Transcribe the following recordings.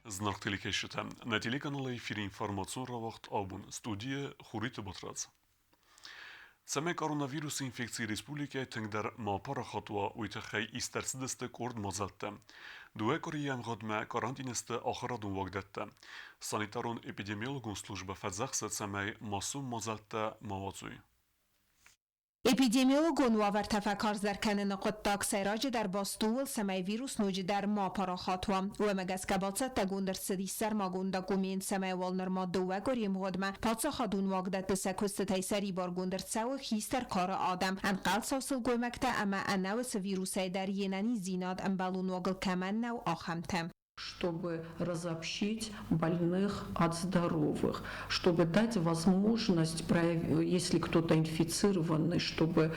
Зынаргъ телекӕсджытӕ, нӕ телеканалы эфиры информацион рауагъд абон студийы Хуриты Батрадз. Цӕмӕй коронавирусы инфекци республикӕйы тынгдӕр ма апарахат уа, уый тыххӕй ист ӕрцыдысты къорд мадзӕлттӕ. Дыууӕ къуырийы ӕмгъуыдмӕ карантины сты ахуырадон уагдӕттӕ. Санитарон-эпидемиологон службӕ фӕдзӕхсы, цӕмӕй массон мадзӕлттӕ ма уадзой. Эпидемиологон уавӕртӕ фӕкарздӕр кӕныны хъуыддаг сӕйраджыдӕр баст у ууыл, цӕмӕй вирус ноджыдӕр ма апарахат уа. Уымӕ гӕсгӕ бацӕттӕгонд ӕрцыдис сӕрмагонд документ, цӕмӕй уал нырма дыууӕ къуырийы мгъуыдмӕ паддзахадон уагдӕтты сӕ куыстытӕй сӕрибаргонд ӕрцӕуы хистӕр кары адӕм, ӕнхъӕлцау сылгоймӕгтӕ ӕмӕ ӕнӕуыцы вирусӕй дӕр йе нӕниздзинад ӕмбӕлон уагыл кӕмӕн нӕу, ахӕмтӕ. Чтобы разобщить больных от здоровых, чтобы дать возможность, если кто-то инфицированный, чтобы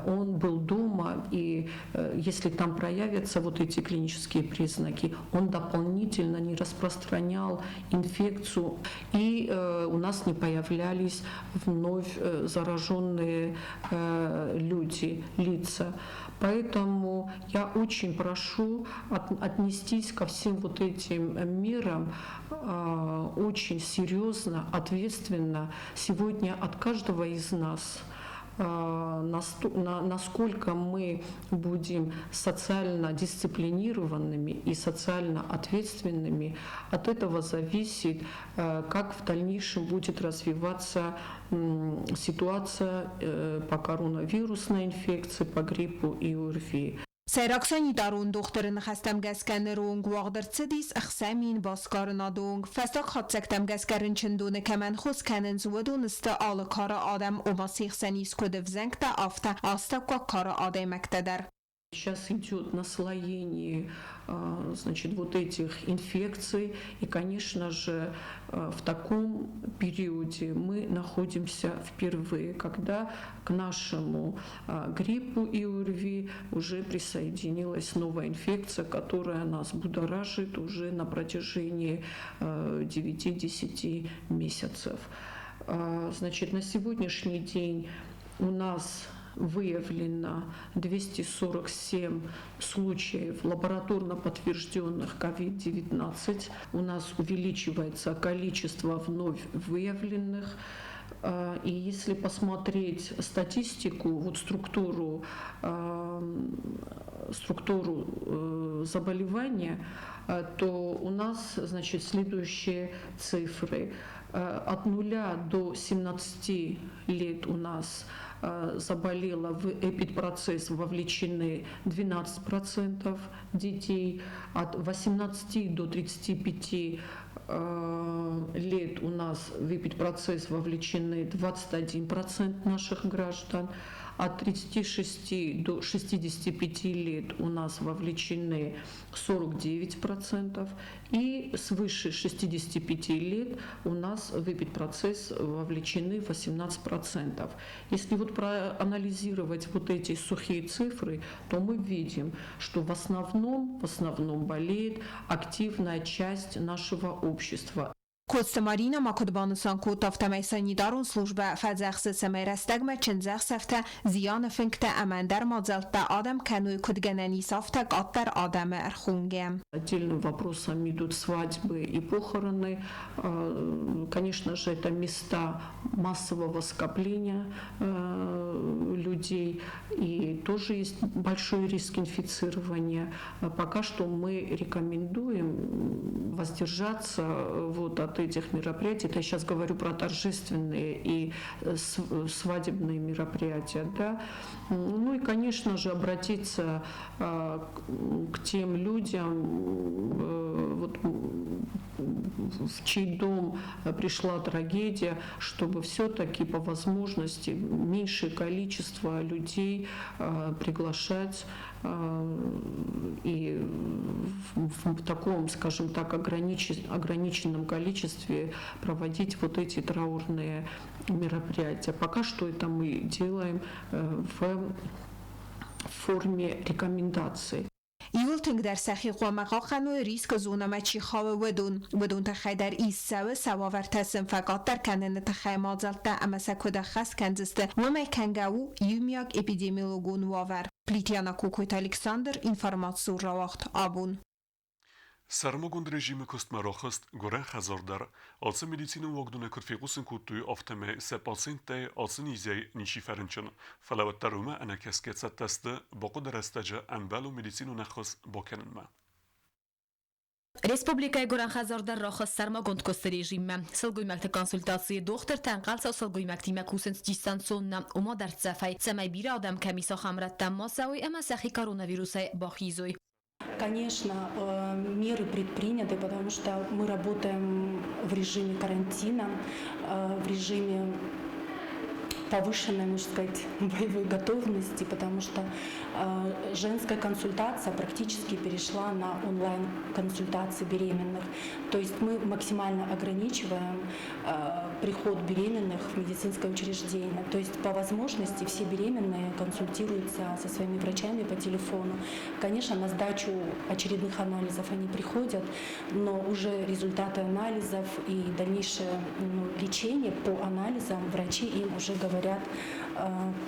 он был дома, и если там проявятся вот эти клинические признаки, он дополнительно не распространял инфекцию, и у нас не появлялись вновь зараженные люди, лица. Поэтому я очень прошу отнестись ко всем вот этим мерам очень серьезно, ответственно. Сегодня от каждого из нас насколько мы будем социально дисциплинированными и социально ответственными, от этого зависит, как в дальнейшем будет развиваться ситуация по коронавирусной инфекции, по гриппу и ОРВИ. Сӕйраг санитарон дохтыры ныхӕстӕм гӕсгӕ ныры онг уагъд ӕрцыдис 6000 басгарынады онг. Фӕстаг хатдзӕгтӕм гӕсгӕ рынчындоны кӕмӕн хос кӕнынц, уыдон сты алы кары адӕм, ома се хсӕн ис куыд ӕвзӕнгтӕ, афтӕ астӕуккаг кары адӕймӕгтӕ дӕр. Сейчас идет наслоение, значит, вот этих инфекций. И, конечно же, в таком периоде мы находимся впервые, когда к нашему гриппу и ОРВИ уже присоединилась новая инфекция, которая нас будоражит уже на протяжении 9-10 месяцев. Значит, на сегодняшний день у нас выявлено 247 случаев лабораторно подтвержденных COVID-19. У нас увеличивается количество вновь выявленных. И если посмотреть статистику, вот структуру заболевания, то у нас, значит, следующие цифры. От 0 до 17 лет у нас заболело, в эпидпроцесс вовлечены 12% детей, от 18 до 35 лет у нас в эпидпроцесс вовлечены 21% наших граждан, от 36 до 65 лет у нас вовлечены 49%, и свыше 65 лет у нас в эпидпроцесс вовлечены 18%. Если вот проанализировать вот эти сухие цифры, то мы видим, что в основном болеет активная часть нашего общества. Коцты Марина ма куыд банысан кодта, афтӕмӕй санитарон службӕ фӕдзӕхсы, цӕмӕй рӕстӕгмӕ чындзӕхсӕвтӕ, зианы фынгтӕ ӕмӕ ӕндӕр мадзӕлттӕ адӕм кӕной куыд гӕнӕн ис, афтӕ къаддӕр адӕмы ӕрхонгӕ. Отдельным вопросом идут свадьбы и похороны. Конечно же, это места массового скопления людей, и тоже есть большой риск инфицирования. Пока что мы рекомендуем воздержаться вот от этих мероприятий. Это я сейчас говорю про торжественные и свадебные мероприятия. Да? Ну и, конечно же, обратиться к тем людям, вот, в чей дом пришла трагедия, чтобы все-таки по возможности меньшее количество людей приглашать и в таком, скажем так, ограниченном количестве проводить вот эти траурные мероприятия. Пока что это мы делаем в форме рекомендаций. Иууыл тынгдӕр сӕхи хъуамӕ хъахъхъӕной рискы зонӕмӕ чи хауы, уыдон. Уыдон тыххӕй дӕр ист цӕуы сӕ уавӕртӕ сын фӕкъаддӕр кӕныны тыххӕй мадзӕлттӕ ӕмӕ сӕ куыд ӕххӕст кӕндзысты, уымӕй кӕнгӕ у иумиаг эпидемиологон уавӕр. Плитиана Кокойты Александр, информацион рауагъд абон. Сӕрмагонд режимы куыстмӕ рахызт гуырӕн хӕдзар дӕр. Ацы медицинон уагдоны куыд фехъусын кодтой, афтӕмӕй сӕ пациенттӕй ацы низӕй ничи фӕрынчын. Фӕлӕ уӕддӕр уымӕ ӕнӕкӕсгӕ цӕттӕ сты бахъуыды рӕстӕджы ӕмбӕлон медицинон ӕххуыс бакӕнынмӕ. Республикӕйы гуырӕн хӕдзар дӕр рахызт сӕрмагонд куысты режиммӕ. Сылгоймӕгты консультацийы дохтыртӕ ӕнхъӕлцау сылгоймӕгтимӕ кусынц дистанционно, уымӕ дӕрддзӕфӕй, цӕмӕй бирӕ адӕм кӕм ис, ахӕм рӕттӕм ма цӕуой ӕмӕ сӕхи коронавирусӕй бахизой. Конечно, меры предприняты, потому что мы работаем в режиме карантина, в режиме повышенной, можно сказать, боевой готовности, потому что женская консультация практически перешла на онлайн-консультации беременных. То есть мы максимально ограничиваем приход беременных в медицинское учреждение. То есть по возможности все беременные консультируются со своими врачами по телефону. Конечно, на сдачу очередных анализов они приходят, но уже результаты анализов и дальнейшее, ну, лечение по анализам врачи им уже говорят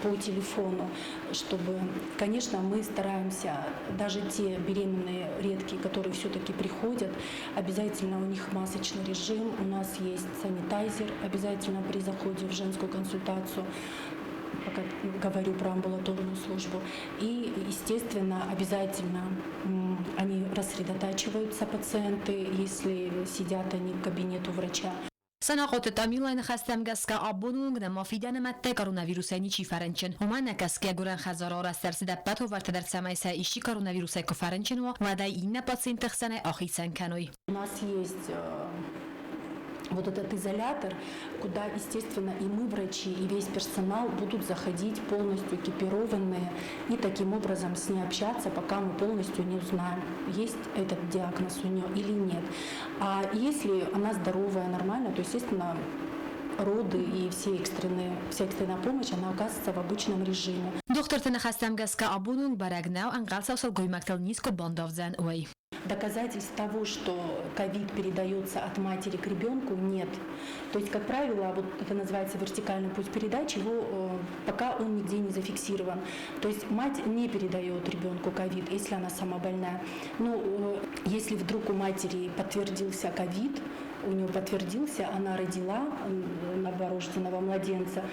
по телефону, чтобы, конечно, мы стараемся, даже те беременные редкие, которые все-таки приходят, обязательно у них масочный режим, у нас есть санитайзер обязательно при заходе в женскую консультацию, пока говорю про амбулаторную службу. И, естественно, обязательно они рассредотачиваются, пациенты, если сидят они к кабинету врача. Санахъоты Тамилайы ныхӕстӕм гӕсгӕ абоны онг нӕма фидӕны мӕдтӕй коронавирусӕй ничи фӕрынчын. Уымӕ нӕ гӕсгӕ гуырӕн хӕдзары арӕзт ӕрцыд ӕппӕт уавӕртӕ дӕр, цӕмӕй сӕ исчи коронавирусӕй куы фӕрынчын уа, уӕд ӕй иннӕ пациентты хсӕнӕй ахицӕн кӕной. У нас есть вот этот изолятор, куда, естественно, и мы, врачи, и весь персонал будут заходить полностью экипированные и таким образом с ней общаться, пока мы полностью не узнаем, есть этот диагноз у нее или нет. А если она здоровая, нормальная, то, естественно, роды и вся экстренная помощь, она оказывается в обычном режиме. Дохтырты ныхӕстӕм гӕсгӕ абоны онг бӕрӕг нӕу, ӕнхъӕлцау сылгоймӕгтыл низ куыд бандавдзӕн, уый. Доказательств того, что ковид передается от матери к ребенку, нет. То есть, как правило, вот это называется вертикальный путь передачи, его пока он нигде не зафиксирован. То есть мать не передает ребенку ковид, если она сама больная. Но если вдруг у матери подтвердился ковид, у нее подтвердился, она родила новорожденного младенца,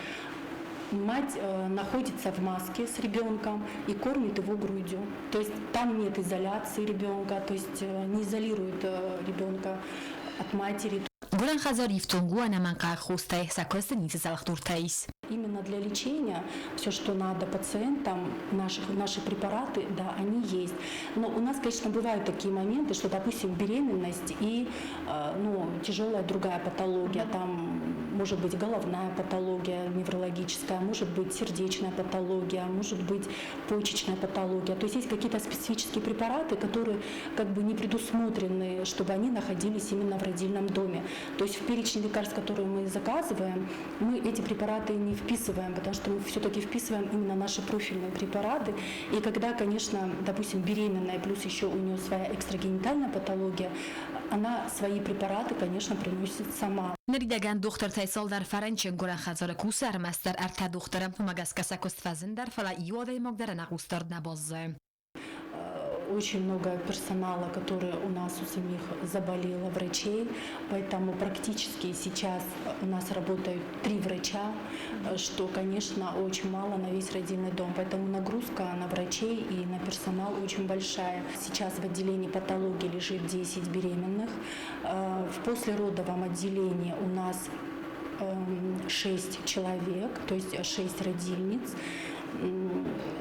мать находится в маске с ребенком и кормит его грудью. То есть там нет изоляции ребенка, то есть не изолируют ребенка от матери. Гуырӕн хӕдзар ифтонг у ӕнӕмӕнгхъӕуӕг хостӕй, сӕ куысты ницы цӕлхдуртӕ ис. Именно для лечения все, что надо пациентам, наши препараты, да, они есть. Но у нас, конечно, бывают такие моменты, что, допустим, беременность и ну, тяжелая другая патология, там может быть головная патология неврологическая, может быть сердечная патология, может быть почечная патология. То есть есть какие-то специфические препараты, которые как бы не предусмотрены, чтобы они находились именно в родильном доме. То есть в перечень лекарств, которые мы заказываем, мы эти препараты не вписываем, потому что мы все-таки вписываем именно наши профильные препараты. И когда, конечно, допустим, беременная, плюс еще у нее своя экстрагенитальная патология, она свои препараты, конечно, приносит сама. Ныридӕгӕн дохтыртӕй цалдӕр фӕрынчын, гуырӕн хӕдзары кусы ӕрмӕстдӕр ӕртӕ дохтыры. Уымӕ гӕсгӕ сӕ куыст фӕзындӕр, фӕлӕ иу адӕймаг дӕр ӕнӕхъусдард нӕ баззайы. Очень много персонала, который у нас у самих заболело, врачей, поэтому практически сейчас у нас работают три врача, что, конечно, очень мало на весь родильный дом, поэтому нагрузка на врачей и на персонал очень большая. Сейчас в отделении патологии лежит 10 беременных, в послеродовом отделении у нас 6 человек, то есть 6 родильниц.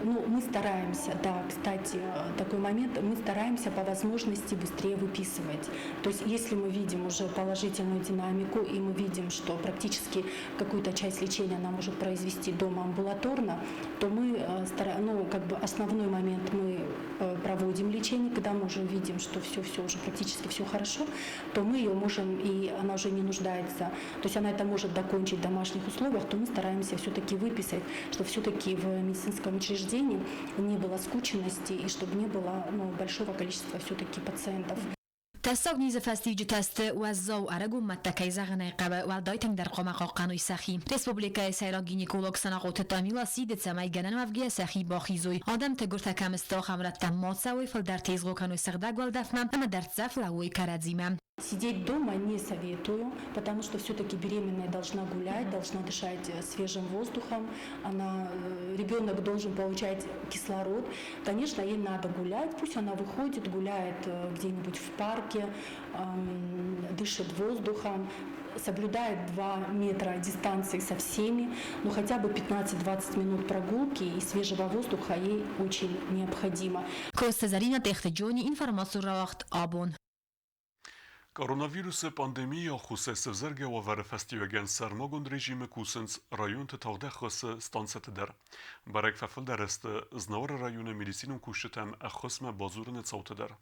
Ну, мы стараемся, да, кстати, такой момент, мы стараемся по возможности быстрее выписывать. То есть если мы видим уже положительную динамику и мы видим, что практически какую-то часть лечения она может произвести дома амбулаторно, то мы, ну, как бы основной момент мы проводим лечение, когда мы уже видим, что все уже практически все хорошо, то мы ее можем, и она уже не нуждается, то есть она это может докончить в домашних условиях, то мы стараемся все-таки выписать, чтобы все-таки в медицинском учреждении не было скученности и чтобы не было, ну, большого количества все-таки пациентов. Тӕссаг низы фӕстиуджытӕ сты уӕззау, ӕрыгон мӕдтӕ, кӕй зӕгъын ӕй хъӕуы, уӕлдай тынгдӕр хъуамӕ хъахъхъӕной сӕхи. Республикӕйы сӕйраг гинеколог Санахъоты Тамила сиды, цӕмӕй гӕнӕн уӕвгӕйӕ сӕхи бахизой. Адӕмты гуыртӕ кӕм сты, ахӕм рӕттӕм ма цӕуой, фылдӕр тезгъо кӕной сыгъдӕг уӕлдӕфмӕ ӕмӕ дӕрддзӕф лӕууой кӕрӕдзимӕ. Сидеть дома не советую, потому что все-таки беременная должна гулять, должна дышать свежим воздухом, ребенок должен получать кислород. Конечно, ей надо гулять, пусть она выходит, гуляет где-нибудь в парке, дышит воздухом, соблюдает 2 метра дистанции со всеми, но хотя бы 15-20 минут прогулки и свежего воздуха ей очень необходимо. Коцты Зӕринӕ, Тъехты Джони, информацион рауагъд Абон. Коронавирусы пандемийы аххосӕй сӕвзӕргӕ уавӕры фӕстиуӕгӕн сӕрмагонд режимы кусынц районты тагъдӕххуысы станцӕты дӕр. Бӕрӕг фӕфылдӕр сты Знауыры районы медицинон кусджытӕм ӕххуысмӕ бадзурыны цауты дӕр.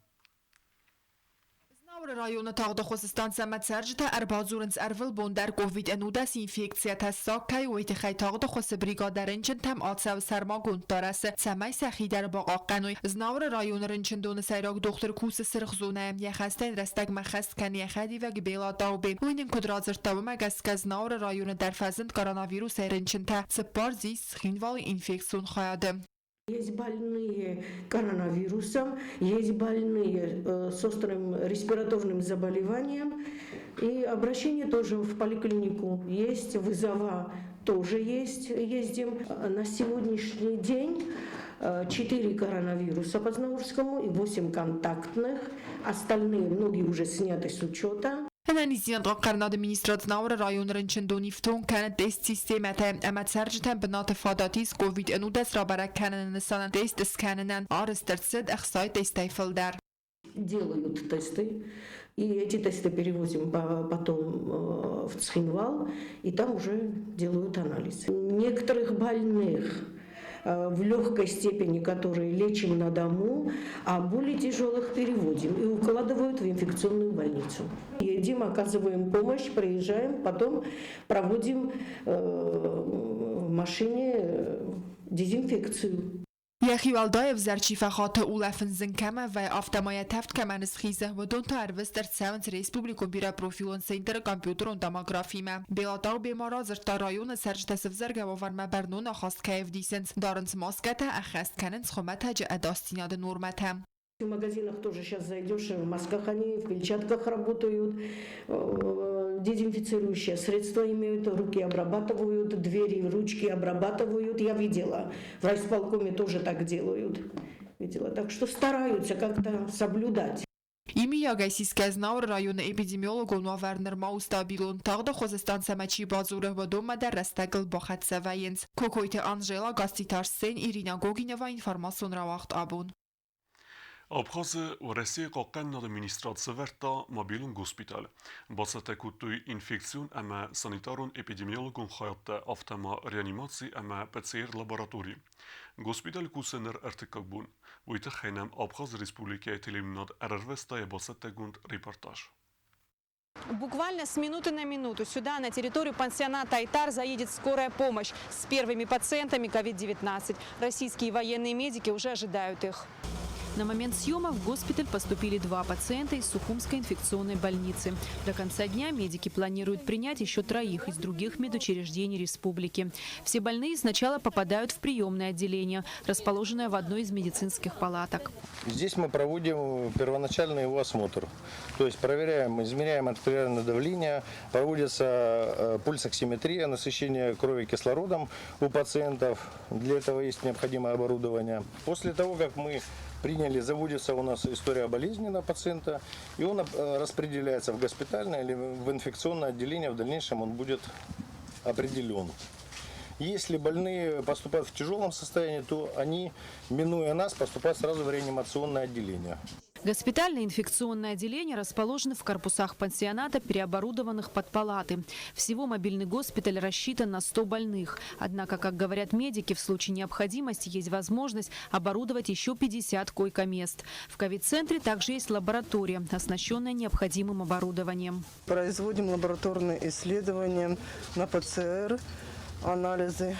Знауыры районы тагъдӕххуысы станцӕмӕ цӕрджытӕ ӕрбадзурынц ӕрвылбон дӕр ковид-ӕнудӕс инфекцийӕ тӕссаг кӕй у, уый тыххӕй тагъдӕххуысы бригадӕ рынчынтӕм ацӕуы сӕрмагонд дарӕсы, цӕмӕй сӕхи дӕр бахъахъхъӕной. Знауыры районы рынчындоны сӕйраг дохтыр кусы сырх зонӕйы, йӕ хӕстӕн рӕстӕгмӕ хӕст кӕны йӕ хӕдивӕг Бела Таубе. Уый нын куыд радзырдта, уымӕ гӕсгӕ Знауыры районы дӕр фӕзынд коронавирусӕй рынчынтӕ, цыппар ЗИС Цхинвалы инфекцион хайады. Есть больные коронавирусом, есть больные с острым респираторным заболеванием. И обращение тоже в поликлинику есть, вызова тоже есть, ездим. На сегодняшний день 4 коронавируса по Знаурскому и 8 контактных. Остальные, многие уже сняты с учета. Ӕнӕниздзинад хъахъхъӕнынады министрад Знауыры районы рынчындон ифтонг кӕны тест-системӕтӕ ӕмӕ цӕрджытӕн бынаты фадат ис ковид-ӕнудӕс рабӕрӕг кӕныны нысанӕн тест скӕнынӕн. Арӕзт ӕрцыд ӕхцайы тесттӕй фылдӕр. Делают тесты, и эти тесты перевозим потом в Цхинвал, и там уже делают анализ. Некоторых больных в легкой степени, которые лечим на дому, а более тяжелых переводим и укладывают в инфекционную больницу. Едем, оказываем помощь, приезжаем, потом проводим в машине дезинфекцию. Йӕхи уӕлдай ӕвзӕр чи фӕхаты, улӕфын зын кӕмӕ вӕййы, афтӕ ма йӕ тӕвд кӕмӕн схизы, уыдон та ӕрвыст ӕрцӕуынц республикон бирӕпрофилон центры компьютерон томографимӕ. Белатау Бема радзырдта, районы цӕрджытӕ сӕвзӕргӕ уавӕрмӕ бӕрнон ахаст кӕй ӕвдисынц, дарынц маскӕтӕ, ӕххӕст кӕнынц хуымӕтӕджы ӕдасдзинады нормӕтӕ. В магазинах тоже сейчас зайдешь, в масках они, в перчатках работают, дезинфицирующие средства имеют, руки обрабатывают, двери, ручки обрабатывают. Я видела, в райисполкоме тоже так делают. Видела. Так что стараются как-то соблюдать. Иумӕйагӕй сисгӕ Знауыры районы эпидемиологон уавӕр нырма у стабилон. Тагъдӕххуысы станцӕмӕ чи бадзуры, уыдонмӕ дӕр рӕстӕгыл бахӕццӕ вӕййынц. Кокойты Анжела, Гаститы Арсен, Ирина Гогинова, информацион рауагъд Абон. Абхазы Уӕрӕсейы хъахъхъӕнынады министрад сӕвӕрдта мобилон госпиталь. Бацӕттӕ кодтой инфекцион ӕмӕ санитарон-эпидемиологон хайадтӕ, афтӕ ма реанимаци ӕмӕ ПЦР-лаборатори. Госпиталь кусы ныр ӕртыккаг бон. Уый тыххӕй нӕм Абхазы республикӕйы телеуынынад ӕрӕрвыста йӕ бацӕттӕгонд репортаж. Буквально с минуты на минуту сюда, на территорию пансионата «Айтар», заедет скорая помощь с первыми пациентами COVID-19. Российские военные медики уже ожидают их. На момент съемок в госпиталь поступили два пациента из Сухумской инфекционной больницы. До конца дня медики планируют принять еще троих из других медучреждений республики. Все больные сначала попадают в приемное отделение, расположенное в одной из медицинских палаток. Здесь мы проводим первоначальный его осмотр. То есть проверяем, измеряем артериальное давление, проводится пульсоксиметрия, насыщение крови кислородом у пациентов. Для этого есть необходимое оборудование. После того, как мы приняли, заводится у нас история болезни на пациента, и он распределяется в госпитальное или в инфекционное отделение, в дальнейшем он будет определен. Если больные поступают в тяжелом состоянии, то они, минуя нас, поступают сразу в реанимационное отделение. Госпитальное инфекционное отделение расположено в корпусах пансионата, переоборудованных под палаты. Всего мобильный госпиталь рассчитан на 100 больных. Однако, как говорят медики, в случае необходимости есть возможность оборудовать еще 50 койко-мест. В ковид-центре также есть лаборатория, оснащенная необходимым оборудованием. Производим лабораторные исследования на ПЦР, анализы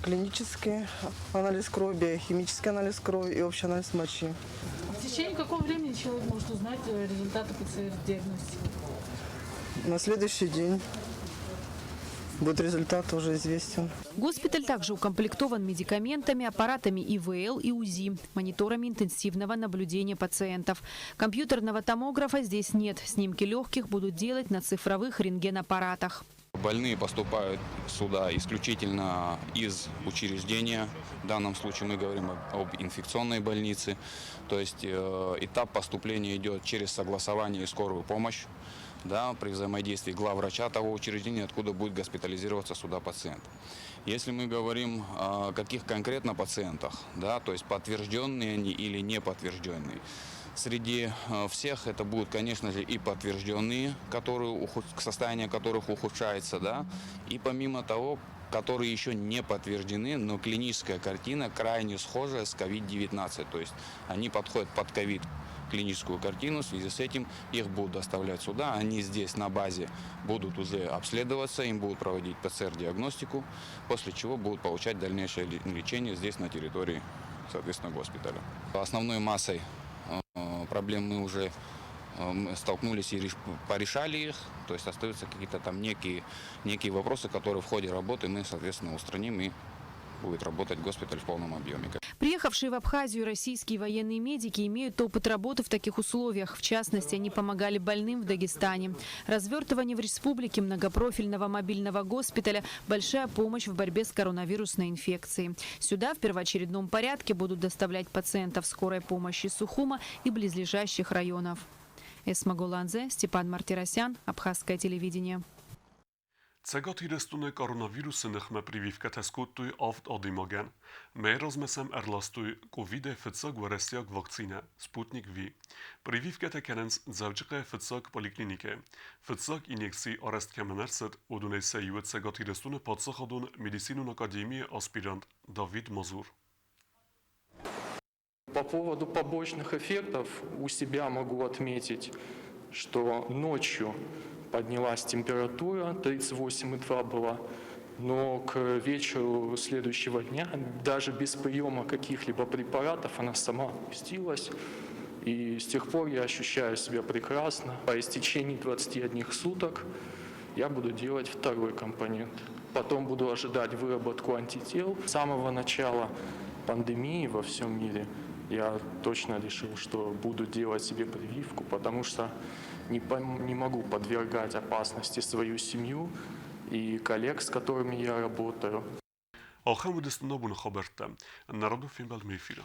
клинические, анализ крови, биохимический анализ крови и общий анализ мочи. течение какого времени человек может узнать результаты ПЦР-диагностики? На следующий день будет результат уже известен. Госпиталь также укомплектован медикаментами, аппаратами ИВЛ и УЗИ, мониторами интенсивного наблюдения пациентов. Компьютерного томографа здесь нет. Снимки легких будут делать на цифровых рентгенаппаратах. Больные поступают сюда исключительно из учреждения. В данном случае мы говорим об инфекционной больнице. То есть этап поступления идет через согласование и скорую помощь, да, при взаимодействии главврача того учреждения, откуда будет госпитализироваться сюда пациент. Если мы говорим о каких конкретно пациентах, да, то есть подтвержденные они или не подтвержденные, среди всех это будут, конечно же, и подтвержденные, состояние которых ухудшается, да, и помимо того, которые еще не подтверждены, но клиническая картина крайне схожая с COVID-19, то есть они подходят под ковид клиническую картину, в связи с этим их будут доставлять сюда, они здесь на базе будут уже обследоваться, им будут проводить ПЦР-диагностику, после чего будут получать дальнейшее лечение здесь на территории, соответственно, госпиталя. Основной массой проблем мы уже столкнулись и порешали их, то есть остаются какие-то там некие вопросы, которые в ходе работы мы, соответственно, устраним, и будет работать госпиталь в полном объеме. Приехавшие в Абхазию российские военные медики имеют опыт работы в таких условиях. В частности, они помогали больным в Дагестане. Развертывание в республике многопрофильного мобильного госпиталя – большая помощь в борьбе с коронавирусной инфекцией. Сюда в первоочередном порядке будут доставлять пациентов скорой помощи Сухума и близлежащих районов. Эсма Голанзе, Степан Мартиросян, Абхазское телевидение. Цӕгат Ирыстоны коронавирусы ныхмӕ прививкӕтӕ скодтой авд адӕймагӕн. Мӕйы размӕ сӕм ӕрластой ковидӕй фыццаг уӕрӕсейаг вакцинӕ «Спутник Ви». Прививкӕтӕ кӕнынц Дзӕуджыхъӕуы фыццаг поликлиникӕйы. Фыццаг инъекци арӕзт кӕмӕн ӕрцыд, уыдонӕй сӕ иуы Цӕгат Ирыстоны паддзахадон медицинон академийы аспирант Давид Мазур. По поводу побочных эффектов у себя могу отметить, что ночью поднялась температура, 38,2 была, но к вечеру следующего дня, даже без приема каких-либо препаратов, она сама опустилась. И с тех пор я ощущаю себя прекрасно. По истечении 21 суток я буду делать второй компонент. Потом буду ожидать выработку антител. С самого начала пандемии во всем мире я точно решил, что буду делать себе прививку, потому что не могу подвергать опасности свою семью и коллег, с которыми я работаю. Ахӕм уыдысты нӕ боны хабӕрттӕ. Нӕ радон фембӕлдмӕ эфиры.